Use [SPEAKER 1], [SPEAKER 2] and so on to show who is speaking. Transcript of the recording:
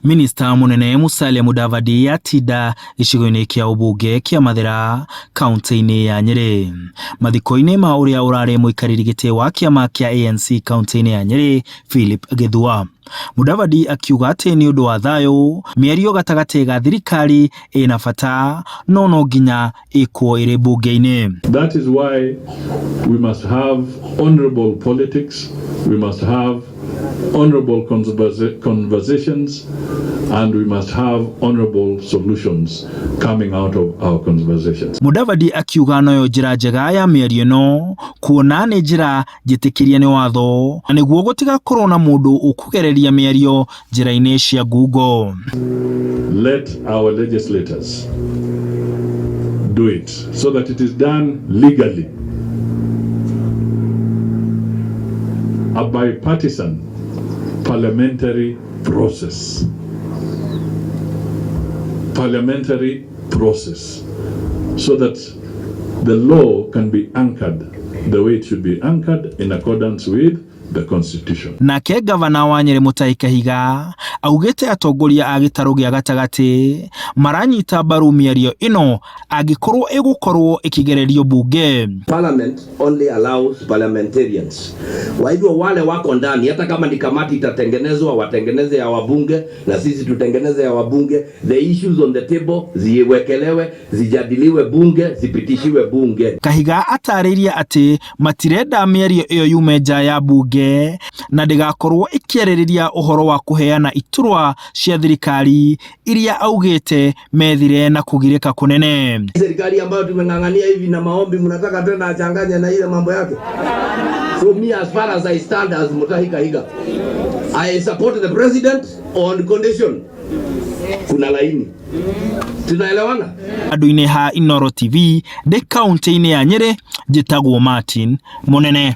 [SPEAKER 1] Minista mũnene Musalia Mudavadi atinda gĩcigo-inĩ kĩa ũmbunge kĩa Mathĩra kaunti-inĩ ya Nyĩrĩ. Mathiko-inĩ ma ũrĩa ũrarĩ mũikarĩri gĩtĩ wa kĩama kĩa ANC kaunti-inĩ ya Nyĩrĩ Philip Gĩthua. Mudavadi akiuga atĩ nĩ ũndũ wa thayũ, mĩario gatagatĩ ga thirikari ĩna bata no no nginya ĩkwo ĩrĩ mbunge-inĩ.
[SPEAKER 2] That is why we must have honorable politics, we must have honorable conversations, and we must have honorable solutions coming out of our conversations.
[SPEAKER 1] Mudavadi akiuga noyo njĩra njega ya mĩario ĩno kuona nĩ njĩra njĩtĩkĩrie nĩ watho na nĩguo gũtigakorwo na mũndũ ũkũgereria mĩario njĩra-inĩ cia ngungo.
[SPEAKER 2] Let our legislators do it so that it is done legally. A bipartisan parliamentary process. Parliamentary process so that the law can be anchored the way it should be anchored in accordance with the constitution.
[SPEAKER 1] Nake gavana wa Nyeri Mutahi Kahiga augĩte atongoria a gĩtarũ gĩa gatagatĩ maranyita mbaru mĩario ĩno angĩkorwo ĩgũkorwo ĩkĩgererio bunge.
[SPEAKER 3] Parliament only allows parliamentarians. Kwa hivyo wale wako ndani, hata kama ni kamati itatengenezwa, watengeneze ya wabunge na sisi tutengeneze ya wabunge. The issues on the table ziwekelewe, zijadiliwe bunge, zipitishiwe bunge.
[SPEAKER 1] Kahiga atarĩirie atĩ matirenda mĩario ĩyo yume nja ya bunge na ndĩgakorwo ĩkĩarĩrĩria ũhoro wa kũheana iturwa cia thirikari iria augĩte methire na kũgirĩka kũnene.
[SPEAKER 3] Serikali ambayo tumeng'ang'ania hivi na maombi, mnataka tena achanganye na ile mambo yake. So me as far as I stand as Mutahi Kahiga, I support the president on condition kuna laini. Tunaelewana?
[SPEAKER 1] Andũ-inĩ ha Inooro TV ndĩ kaunti-inĩ ya Nyĩrĩ, njĩtagwo Martin Mũnene.